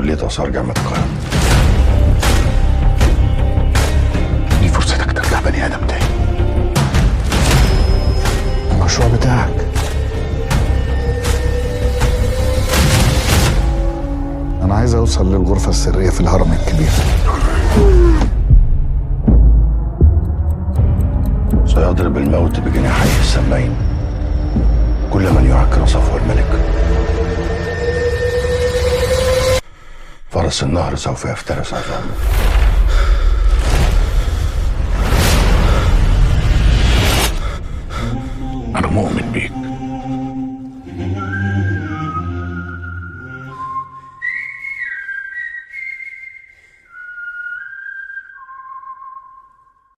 كلية آثار جامعة القاهرة. دي فرصتك ترجع بني آدم تاني. المشروع بتاعك. أنا عايز أوصل للغرفة السرية في الهرم الكبير. سيضرب الموت بجناحيه السمين كل من يعكر صفو الملك. فرس النهر سوف يفترس عظامه. أنا مؤمن